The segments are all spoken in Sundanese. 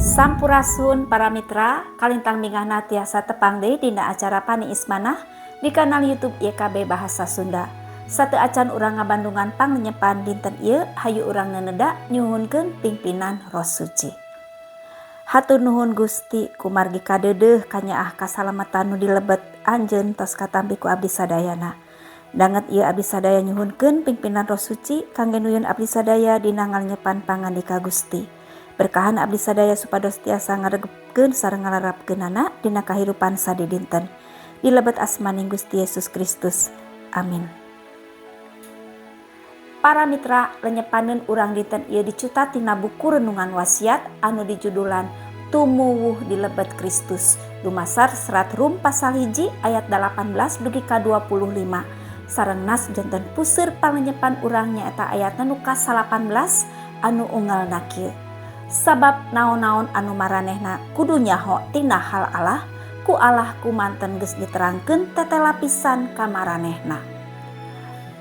Sampurasun para mitra, kalintang mingahna tiasa tepang deui dina acara Paniis Manah di kanal YouTube YKB Bahasa Sunda. Sateuacan urang ngabandungan panglenyepan dinten ieu, hayu urang neneda nyuhunkeun pimpinan Roh Suci. Hatur nuhun Gusti, kumargi kadeudeuh kanyaah kasalamatan nu dilebet anjeun tos katampi ku abdi sadayana. Danget ieu abdi sadaya nyuhunkeun pimpinan Roh Suci kangge nuyun abdi sadaya dina ngalenyepan pangandika Gusti. Berkahan abdi sadaya supados tiasa ngaregepkeun sareng ngalarapkeunana dina kahirupan sadidinten. Dilebet asmaning Gusti Yesus Kristus. Amin. Para mitra, lenyepaneun urang dinten ieu dicutat tina buku Renungan Wasiat anu dijudulan Tumuwuh di Lebet Kristus, dumasar serat Rum pasal 1 ayat 18 dugi ka 25. Sareng nas janten puseur panglenyepan urang nyaeta ayat nu ka-18 anu unggalna kieu. Sabab naon-naon anu maranehna kudu nyaho tina hal Allah, ku Allah kumanten geus diterangkeun tetela pisan ka maranehna.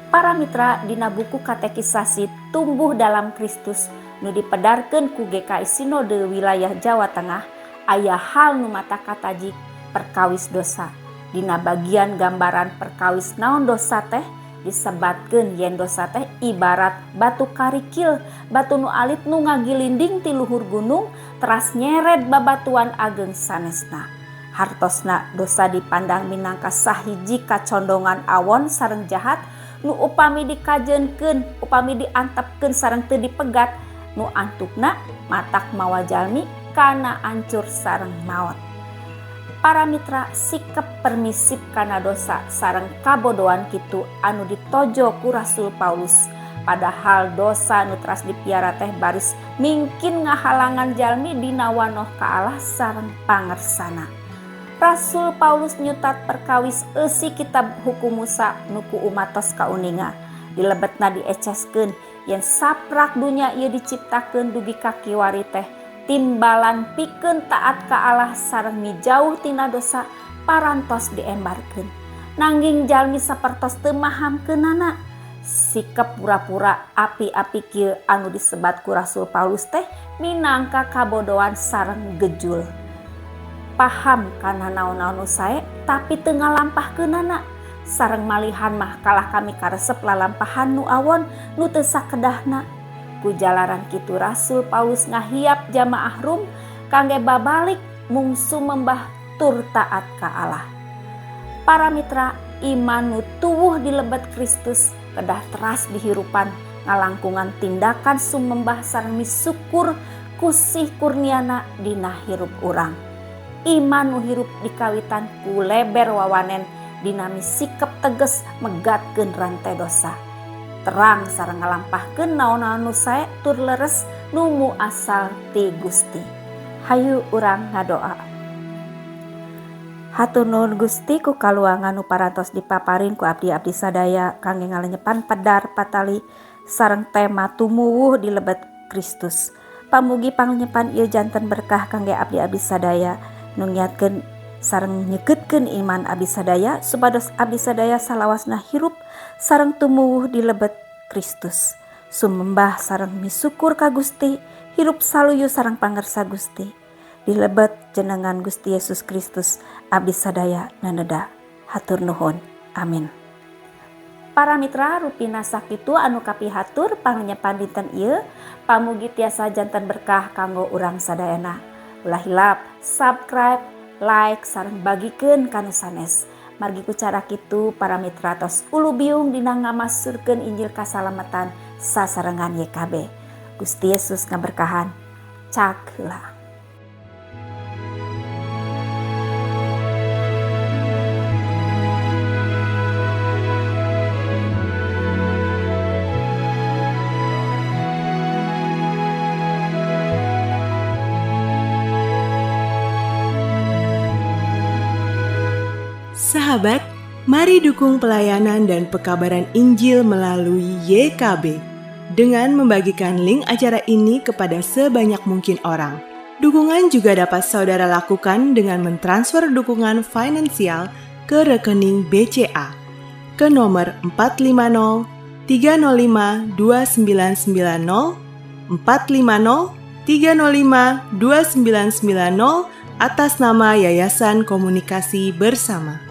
Para mitra, dina buku katekisasi Tumbuh dalam Kristus nu dipedarkeun ku GKI Sinode Wilayah Jawa Tengah, aya hal nu matak katajik perkawis dosa. Dina bagian gambaran perkawis naon dosa teh disebatkeun yen dosa teh ibarat batu karikil, batu nu alit nu ngagilinding ti luhur gunung teras nyered babatuan ageng sanesna. Hartosna dosa dipandang minangka sahiji kacondongan awon sareng jahat nu upami dikajenkeun, upami diantepkeun sareng teu dipegat, nu antukna matak mawa jalmi kana ancur sareng maot. Para mitra, sikap permisif kana dosa sareng kabodohan kitu anu ditojo ku Rasul Paulus. Padahal dosa nu teras dipiara teh baris mingkin ngahalangan jalmi dina wanoh ka Allah sareng pangersana. Rasul Paulus nyutat perkawis eusi kitab hukum Musa nu ku umat tos kauninga. Dilebetna dieceskeun yen saprak dunya ieu diciptakeun dugi ka kiwari teh timbalan pikeun taat ka Allah sareng mijauh tina dosa parantos diembarkeun. Nanging jalmi sapertos teu mahamkeunana. Sikep pura-pura api-api kieu anu disebat ku Rasul Paulus teh minangka kabodohan sareng gejul. Paham kana naon-naon nu sae tapi teu ngalampahkeunana. Sareng malihan mah kalah kami karesep lalampahan nu awon nu teu sakedahna. Ku jalaran kitu Rasul Paulus ngahiap jamaah Rum kangge babalik mungsu membah tur taat ka Allah. Para mitra, iman nu tuwuh di lebet Kristus kedah teras dihirupan ngalangkungan tindakan sumembah sareng misukur kusih kurniana dina hirup urang. Iman nu hirup dikawitan ku leber wawanen dinami sikep teges megatkeun rantai dosa. Terang sareng ngalampahkeun naon-naon nu sae tur leres nu asal ti Gusti. Hayu urang ngadoa. Hatur nuhun Gusti ku kaluangan nu parantos dipaparin ku abdi-abdi sadaya kangge ngalenyepan pedar patali sareng tema tumuwuh di lebet Kristus. Pamugi panglenyepan ieu janten berkah kangge abdi-abdi sadaya nu ngiatkeun sareng nyeukeutkeun iman abdi sadaya supados abdi sadaya salawasna hirup sareng tumuwuh di lebet Kristus. Sumembah sareng misukur ka Gusti, hirup saluyu sareng pangersa Gusti. Di lebet jenengan Gusti Yesus Kristus abdi sadaya naneda. Hatur nuhun. Amin. Para mitra, rupina sakitu anu kapihatur panglenyepan dinten ieu, pamugi tiasa janten berkah kanggo urang sadayana. Ulah hilap subscribe, like sareng bagikeun ka nu sanes. Margi ku cara kitu para mitra tos ulu biung dina ngamasurkeun Injil kasalamatan sasarengan YKB. Gusti Yesus ngaberkahan. Cak heula. Sahabat, mari dukung pelayanan dan pekabaran Injil melalui YKB dengan membagikan link acara ini kepada sebanyak mungkin orang. Dukungan juga dapat saudara lakukan dengan mentransfer dukungan finansial ke rekening BCA ke nomor 450 305 2990 450 305 2990 atas nama Yayasan Komunikasi Bersama.